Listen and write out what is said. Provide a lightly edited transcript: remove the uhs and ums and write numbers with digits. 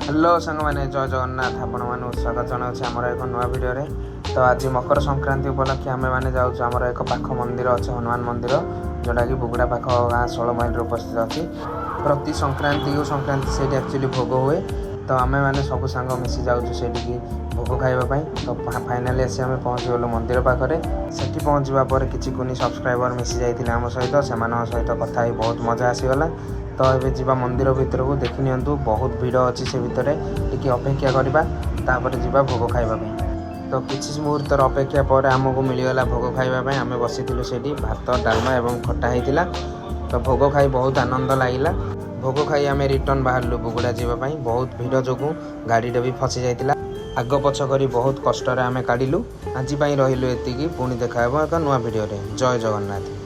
Hello ସାଙ୍ଗମାନେ, ଜୟ ଜଗନ୍ନାଥ। ଆପଣମାନଙ୍କୁ ସ୍ୱାଗତ ଜଣାଉଛି ଆମର ଏକ ନୂଆ ଭିଡ଼ିଓରେ। ତ ଆଜି ମକର ସଂକ୍ରାନ୍ତି ଉପଲକ୍ଷେ ଆମେମାନେ ଯାଉଛୁ, ଆମର ଏକ ପାଖ ମନ୍ଦିର ଅଛି, ହନୁମାନ ମନ୍ଦିର, ଯେଉଁଟାକି ବୁଗୁଡ଼ା ପାଖ ଗାଁ 16 ମାଇଲରେ ଉପସ୍ଥିତ ଅଛି। ପ୍ରତି ସଂକ୍ରାନ୍ତିକୁ ସଂକ୍ରାନ୍ତି ସେଇଠି ଆକ୍ଚୁଆଲି ଭୋଗ ହୁଏ। ତ ଆମେମାନେ ସବୁ ସାଙ୍ଗ ମିଶି ଯାଉଛୁ ସେଇଠିକି ଭୋଗ ଖାଇବା ପାଇଁ। ତ ଫାଇନାଲି ଆସି ଆମେ ପହଞ୍ଚିଗଲୁ ମନ୍ଦିର ପାଖରେ। ସେଠି ପହଞ୍ଚିବା ପରେ କିଛି କୁନି ସବସ୍କ୍ରାଇବର ମିଶି ଯାଇଥିଲେ ଆମ ସହିତ। ସେମାନଙ୍କ ସହିତ କଥା ହେଇ ବହୁତ ମଜା ଆସିଗଲା। ତ ଏବେ ଯିବା ମନ୍ଦିର ଭିତରକୁ। ଦେଖି ନିଅନ୍ତୁ, ବହୁତ ଭିଡ଼ ଅଛି ସେ ଭିତରେ। ଟିକେ ଅପେକ୍ଷା କରିବା, ତାପରେ ଯିବା ଭୋଗ ଖାଇବା ପାଇଁ। ତ କିଛି ମୁହୂର୍ତ୍ତର ଅପେକ୍ଷା ପରେ ଆମକୁ ମିଳିଗଲା ଭୋଗ ଖାଇବା ପାଇଁ। ଆମେ ବସିଥିଲୁ ସେଇଠି। ଭାତ, ଡାଲମା ଏବଂ ଖଟା ହେଇଥିଲା। ତ ଭୋଗ ଖାଇ ବହୁତ ଆନନ୍ଦ ଲାଗିଲା। ଭୋଗ ଖାଇ ଆମେ ରିଟର୍ନ ବାହାରିଲୁ ବୁଗୁଡ଼ା ଯିବା ପାଇଁ। ବହୁତ ଭିଡ଼ ଯୋଗୁଁ ଗାଡ଼ିଟା ବି ଫସି ଯାଇଥିଲା। ଆଗ ପଛ କରି ବହୁତ କଷ୍ଟରେ ଆମେ କାଢ଼ିଲୁ। ଆଜି ପାଇଁ ରହିଲୁ ଏତିକି। ପୁଣି ଦେଖା ହେବ ଏକ ନୂଆ ଭିଡ଼ିଓରେ। ଜୟ ଜଗନ୍ନାଥ।